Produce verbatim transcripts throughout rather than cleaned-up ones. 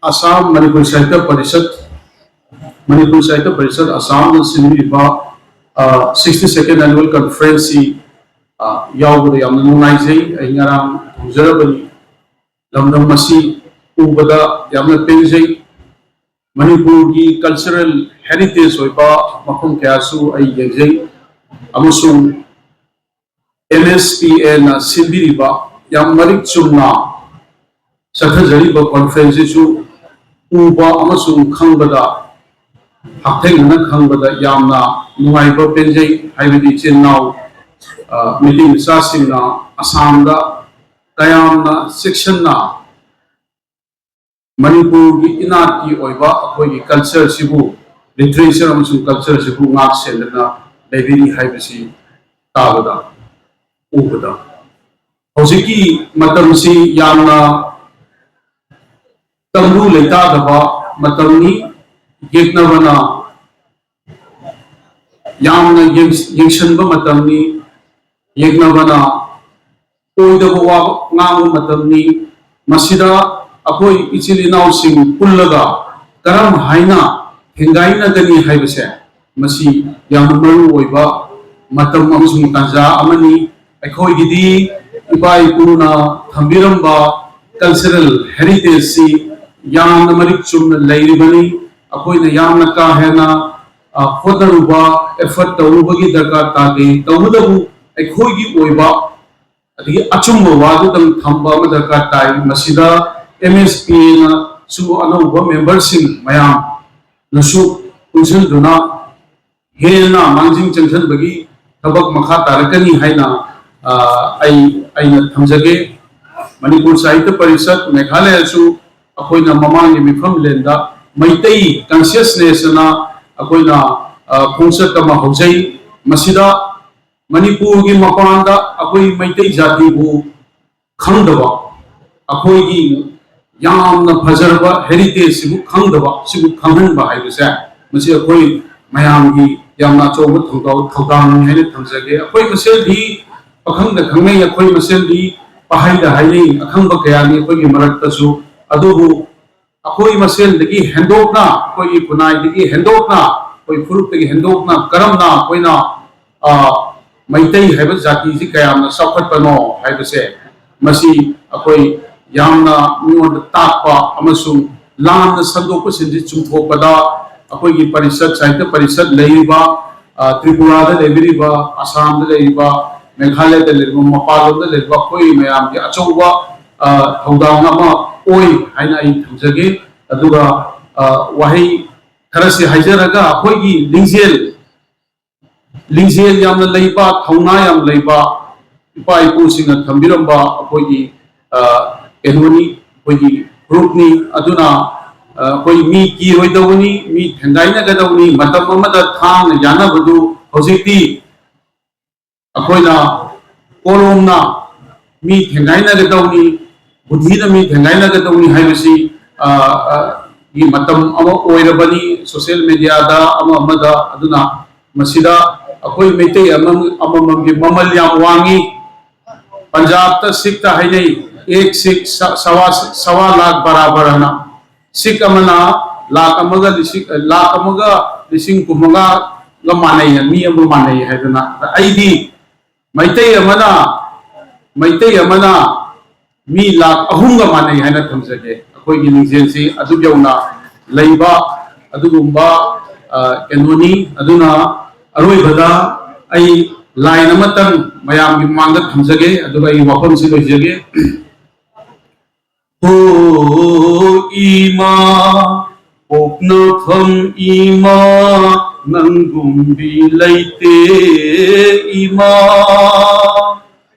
ꯑꯁꯥꯝ ꯃꯅꯤꯄꯨꯔ ꯁꯥꯍꯤꯇ꯭ꯌ ꯄꯔꯤꯁꯠ, ꯃꯅꯤꯄꯨꯔ ꯁꯥꯍꯤꯇ꯭ꯌ parishad ꯑꯁꯥꯝꯅ ꯁꯤꯟꯕꯤꯔꯤꯕ sixty ꯁꯦꯀꯦꯟ annual ꯀꯟꯐꯔꯦꯟꯁꯁꯤ ꯌꯥꯎꯕꯗ ꯌꯥꯝꯅ ꯅꯨꯡꯉꯥꯏꯖꯩ꯫ ꯑꯩ ꯉꯔꯥꯡ ꯍꯧꯖꯔꯕꯅꯤ꯫ ꯂꯝꯗꯝ ꯑꯁꯤ ꯎꯕꯗ ꯌꯥꯝꯅ ꯄꯦꯟꯖꯩ꯫ ꯃꯅꯤꯄꯨꯔꯒꯤ ꯀꯜꯆꯔꯦꯜ ꯍꯦꯔꯤꯇꯦꯖ ꯑꯣꯏꯕ ꯃꯐꯝ ꯀꯌꯥꯁꯨ ꯑꯩ ꯌꯦꯡꯖꯩ, ꯑꯃꯁꯨꯡ ꯑꯦꯝ ꯑꯦꯁ ꯄꯤ ꯑꯦꯅ ꯁꯤꯟꯕꯤꯔꯤꯕ ꯌꯥꯝ ꯃꯔꯤꯛ ꯆꯨꯝꯅ ꯆꯠꯊꯖꯔꯤꯕ ꯀꯣꯟꯐ꯭ꯔꯦꯟꯁꯁꯤꯁꯨ ꯎꯕ ꯑꯃꯁꯨꯡ ꯈꯪꯕꯗ, ꯍꯛꯊꯦꯡꯅꯅ ꯈꯪꯕꯗ ꯌꯥꯝꯅ ꯅꯨꯡꯉꯥꯏꯕ ꯄꯦꯟꯖꯩ꯫ ꯍꯥꯏꯕꯗꯤ ꯏꯆꯤꯟ ꯏꯅꯥꯎ, ꯑ, ꯃꯩꯇꯩ ꯃꯆꯥꯁꯤꯡꯅ ꯑꯁꯥꯝꯗ ꯀꯌꯥꯝꯅ ꯆꯦꯛꯁꯤꯟꯅ ꯃꯅꯤꯄꯨꯔꯒꯤ ꯏꯅꯥꯠꯀꯤ ꯑꯣꯏꯕ ꯑꯩꯈꯣꯏꯒꯤ ꯀꯜꯆꯔꯁꯤꯕꯨ, ꯂꯤꯇꯔꯦꯆꯔ ꯑꯃꯁꯨꯡ ꯀꯜꯆꯔꯁꯤꯕꯨ ꯉꯥꯛ ꯁꯦꯟꯗꯅ ꯂꯩꯕꯤꯔꯤ ꯍꯥꯏꯕꯁꯤ ꯇꯥꯕꯗ, ꯎꯕꯗ, ꯍꯧꯖꯤꯛꯀꯤ ꯃꯇꯝꯁꯤ ꯌꯥꯝꯅ ꯇꯪꯗꯨ ꯂꯩꯇꯥꯗꯕ ꯃꯇꯝꯅꯤ꯫ ꯌꯦꯛꯅꯕꯅ ꯌꯥꯝꯅ ꯌꯦꯡ-, ꯌꯦꯡꯁꯤꯟꯕ ꯃꯇꯝꯅꯤ꯫ ꯌꯦꯛꯅꯕꯅ ꯑꯣꯏꯗꯕ ꯋꯥ ꯉꯥꯡꯕ ꯃꯇꯝꯅꯤ꯫ ꯃꯁꯤꯗ ꯑꯩꯈꯣꯏ ꯏꯆꯤꯜ ꯏꯅꯥꯎꯁꯤꯡ ꯄꯨꯜꯂꯒ ꯀꯔꯝ ꯍꯥꯏꯅ ꯊꯦꯡꯒꯥꯏꯅꯒꯅꯤ ꯍꯥꯏꯕꯁꯦ, ꯃꯁꯤ ꯌꯥꯝꯅ ꯃꯔꯨ ꯑꯣꯏꯕ ꯃꯇꯝ ꯑꯃꯁꯨꯡ ꯇꯥꯟꯖꯥ ꯑꯃꯅꯤ꯫ ꯑꯩꯈꯣꯏꯒꯤꯗꯤ ꯏꯄꯥ ꯏꯄꯨꯅ ꯊꯝꯕꯤꯔꯝꯕ ꯀꯜꯆꯔꯦꯜ ꯍꯦꯔꯤꯇꯦꯖꯁꯤ ꯌꯥꯝꯅ ꯃꯔꯤꯛ ꯆꯨꯝꯅ ꯂꯩꯔꯤꯕꯅꯤ꯫ ꯑꯩꯈꯣꯏꯅ ꯌꯥꯝꯅ ꯀꯥ ꯍꯦꯟꯅ, ꯑ, ꯍꯣꯠꯅꯔꯨꯕ, ꯑꯦꯐꯔꯠ ꯇꯧꯔꯨꯕꯒꯤ ꯗꯔꯀꯥꯔ ꯇꯥꯗꯦ꯫ ꯇꯧꯕꯇꯕꯨ ꯑꯩꯈꯣꯏꯒꯤ ꯑꯣꯏꯕ ꯑꯗꯒꯤ ꯑꯆꯨꯝꯕ ꯋꯥꯗꯨꯗꯪ ꯊꯝꯕ ꯑꯃ ꯗꯔꯀꯥꯔ ꯇꯥꯏ꯫ ꯃꯁꯤꯗ ꯑꯦꯝ ꯑꯦꯁ ꯄꯤ ꯑꯦꯅꯁꯨ ꯑꯅꯧꯕ ꯃꯦꯝꯕꯔꯁꯤꯡ ꯃꯌꯥꯝꯅꯁꯨ ꯄꯨꯟꯁꯤꯟꯗꯨꯅ ꯍꯦꯟꯅ ꯃꯥꯡꯖꯤꯟ ꯆꯪꯁꯤꯟꯕꯒꯤ ꯊꯕꯛ ꯃꯈꯥ ꯇꯥꯔꯛꯀꯅꯤ ꯍꯥꯏꯅ, ꯑ, ꯑꯩ, ꯑꯩꯅ ꯊꯝꯖꯒꯦ꯫ ꯃꯅꯤꯄꯨꯔ ꯁꯥꯍꯤꯇ꯭ꯌ ꯄꯔꯤꯁꯠ ꯃꯦꯘꯥꯂꯌꯁꯨ ꯑꯩꯈꯣꯏꯅ ꯃꯃꯥꯡꯒꯤ ꯃꯤꯐꯝꯂꯦꯟꯗ ꯃꯩꯇꯩ ꯀꯟꯁꯤꯌꯁꯅꯦꯁ ꯑꯅ ꯑꯩꯈꯣꯏꯅ, ꯑ, ꯈꯣꯡꯆꯠ ꯑꯃ ꯍꯧꯖꯩ꯫ ꯃꯁꯤꯗ ꯃꯅꯤꯄꯨꯔꯒꯤ ꯃꯄꯥꯟꯗ ꯑꯩꯈꯣꯏ ꯃꯩꯇꯩ ꯖꯥꯇꯤꯕꯨ ꯈꯪꯗꯕ, ꯑꯩꯈꯣꯏꯒꯤ ꯌꯥꯝꯅ ꯐꯖꯔꯕ ꯍꯦꯔꯤꯇꯦꯖꯁꯤꯕꯨ ꯈꯪꯗꯕ, ꯁꯤꯕꯨ ꯈꯪꯍꯟꯕ ꯍꯥꯏꯕꯁꯦ, ꯃꯁꯤ ꯑꯩꯈꯣꯏ ꯃꯌꯥꯝꯒꯤ ꯌꯥꯝꯅ ꯑꯆꯧꯕ ꯊꯧꯗꯥꯡ, ꯊꯧꯗꯥꯡꯅꯤ ꯍꯥꯏꯅ ꯊꯝꯖꯒꯦ꯫ ꯑꯩꯈꯣꯏ ꯃꯁꯦꯜꯗꯤ ꯄꯥꯈꯪꯗ ꯈꯪꯅꯩ, ꯑꯩꯈꯣꯏ ꯃꯁꯦꯜꯗꯤ ꯄꯥꯍꯩꯗ ꯍꯥꯏꯅꯩ, ꯑꯈꯪꯕ ꯀꯌꯥꯅꯤ ꯑꯩꯈꯣꯏꯒꯤ ꯃꯔꯛꯇꯁꯨ꯫ ꯑꯗꯨꯕꯨ ꯑꯩꯈꯣꯏ ꯃꯁꯦꯟꯗꯒꯤ ꯍꯦꯟꯗꯣꯛꯅ, ꯑꯩꯈꯣꯏꯒꯤ ꯈꯨꯟꯅꯥꯏꯗꯒꯤ ꯍꯦꯟꯗꯣꯛꯅ, ꯑꯩꯈꯣꯏ ꯐꯨꯔꯨꯞꯇꯒꯤ ꯍꯦꯟꯗꯣꯛꯅ ꯀꯔꯝꯅ ꯑꯩꯈꯣꯏꯅ, ꯑ, ꯃꯩꯇꯩ ꯍꯥꯏꯕ ꯖꯥꯇꯤꯁꯤ ꯀꯌꯥꯝꯅ ꯆꯥꯎꯈꯠꯄꯅꯣ ꯍꯥꯏꯕꯁꯦ, ꯃꯁꯤ ꯑꯩꯈꯣꯏ ꯌꯥꯝꯅ ꯃꯤꯉꯣꯟꯗ ꯇꯥꯛꯄ ꯑꯃꯁꯨꯡ ꯂꯥꯟꯅ ꯁꯟꯗꯣꯛꯄꯁꯤꯡꯁꯤ ꯆꯨꯝꯊꯣꯛꯄꯗ ꯑꯩꯈꯣꯏꯒꯤ ꯄꯔꯤꯁꯠ, ꯁꯥꯍꯤꯇ꯭ꯌ ꯄꯔꯤꯁꯠ ꯂꯩꯔꯤꯕ, ꯑ, ꯇ꯭ꯔꯤꯄꯨꯔꯥꯗ ꯂꯩꯕꯤꯔꯤꯕ, ꯑꯁꯥꯝꯗ ꯂꯩꯔꯤꯕ, ꯃꯦꯘꯥꯂꯌꯗ ꯂꯩꯔꯤꯕ, ꯃꯄꯥꯟꯂꯣꯝꯗ ꯂꯩꯔꯤꯕ ꯑꯩꯈꯣꯏ ꯃꯌꯥꯝꯒꯤ ꯑꯆꯧꯕ, ꯑ, ꯊꯧꯗꯥꯡ ꯑꯃ ꯑꯣꯏ ꯍꯥꯏꯅ ꯑꯩ ꯊꯝꯖꯒꯦ꯫ ꯑꯗꯨꯒ, ꯑ, ꯋꯥꯍꯩ ꯈꯔꯁꯤ ꯍꯥꯏꯖꯔꯒ, ꯑꯩꯈꯣꯏꯒꯤ ꯂꯤꯡꯖꯦꯜ, ꯂꯤꯡꯖꯦꯜ ꯌꯥꯝꯅ ꯂꯩꯕ, ꯊꯧꯅꯥ ꯌꯥꯝ ꯂꯩꯕ ꯏꯄꯥ ꯏꯄꯨꯁꯤꯡꯅ ꯊꯝꯕꯤꯔꯝꯕ ꯑꯩꯈꯣꯏꯒꯤ, ꯑ, ꯀꯩꯅꯣꯅꯤ, ꯑꯩꯈꯣꯏꯒꯤ ꯐꯨꯔꯨꯞꯅꯤ꯫ ꯑꯗꯨꯅ, ꯑ, ꯑꯩꯈꯣꯏ ꯃꯤ ꯀꯤꯔꯣꯏꯗꯧꯕꯅꯤ, ꯃꯤ ꯊꯦꯡꯒꯥꯏꯅꯒꯗꯧꯕꯅꯤ꯫ ꯃꯇꯝ ꯑꯃꯗ ꯊꯥꯡꯅ ꯌꯥꯅꯕꯗꯨ ꯍꯧꯖꯤꯛꯇꯤ ꯑꯩꯈꯣꯏꯅ ꯀꯣꯂꯣꯝꯅ ꯃꯤ ꯊꯦꯡꯒꯥꯏꯅꯒꯗꯧꯅꯤ, ꯕꯨꯙꯤꯅ ꯃꯤ ꯊꯦꯡꯒꯥꯏꯅꯒꯗꯧꯅꯤ ꯍꯥꯏꯕꯁꯤ, ꯑ, ꯑ, ꯒꯤ ꯃꯇꯝ ꯑꯃ ꯑꯣꯏꯔꯕꯅꯤ꯫ ꯁꯣꯁꯤꯌꯦꯜ ꯃꯦꯗꯤꯌꯥꯗ, ꯑꯃ ꯑꯃꯗ꯫ ꯑꯗꯨꯅ ꯃꯁꯤꯗ ꯑꯩꯈꯣꯏ ꯃꯩꯇꯩ ꯑꯃ-, ꯑꯃꯃꯝꯒꯤ ꯃꯃꯜ ꯌꯥꯝ ꯋꯥꯡꯉꯤ꯫ ꯄꯟꯖꯥꯕꯇ ꯁꯤꯈꯇ ꯍꯥꯏꯅꯩ, "ꯑꯦꯛ ꯁꯤꯈ ꯁ-, ꯁꯋꯥ, ꯁꯋꯥ ꯂꯥꯈ ꯕꯔꯥꯕꯔ" ꯍꯥꯏꯅ꯫ ꯁꯤꯈ ꯑꯃꯅ ꯂꯥꯈ ꯑꯃꯒ ꯂꯤꯁꯤꯡ, ꯂꯥꯈ ꯑꯃꯒ ꯂꯤꯁꯤꯡ ꯀꯨꯟꯃꯉꯥꯒ ꯃꯥꯟꯅꯩ, ꯃꯤ ꯑꯃꯒ ꯃꯥꯟꯅꯩ ꯍꯥꯏꯗꯅ꯫ ꯑꯗ ꯑꯩꯗꯤ ꯃꯩꯇꯩ ꯑꯃꯅ, ꯃꯩꯇꯩ ꯑꯃꯅ ꯃꯤ ꯂꯥꯈ ꯑꯍꯨꯝꯒ ꯃꯥꯟꯅꯩ ꯍꯥꯏꯅ ꯊꯝꯖꯒꯦ꯫ ꯑꯩꯈꯣꯏꯒꯤ ꯂꯤꯡꯖꯦꯜꯁꯤ ꯑꯗꯨꯛ ꯌꯧꯅ ꯂꯩꯕ ꯑꯗꯨꯒꯨꯝꯕ, ꯑ, ꯀꯩꯅꯣꯅꯤ꯫ ꯑꯗꯨꯅ ꯑꯔꯣꯏꯕꯗ ꯑꯩ ꯂꯥꯏꯟ ꯑꯃꯇꯪ ꯃꯌꯥꯝꯒꯤ ꯃꯃꯥꯡꯗ ꯊꯝꯖꯒꯦ, ꯑꯗꯨꯒ ꯑꯩꯒꯤ ꯋꯥꯐꯝꯁꯤ ꯂꯣꯏꯖꯒꯦ꯫ ꯍꯣ ꯏꯃꯥ, ꯄꯣꯛꯅꯐꯝ ꯏꯃꯥ, ꯅꯪꯒꯨꯝꯕꯤ ꯂꯩꯇꯦ ꯏꯃꯥ꯫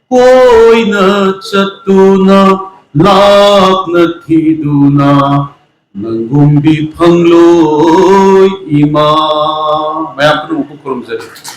ꯀꯣꯏꯅ ꯆꯠꯇꯨꯅ, ꯂꯥꯞꯅ ꯊꯤꯗꯨꯅ, ꯅꯪꯒꯨꯝꯕꯤ ꯐꯪꯂꯣꯏ ꯏꯃꯥ꯫ ꯃꯌꯥꯝ ꯄꯨꯝꯅꯃꯛꯄꯨ ꯈꯨꯔꯨꯝꯖꯔꯤ꯫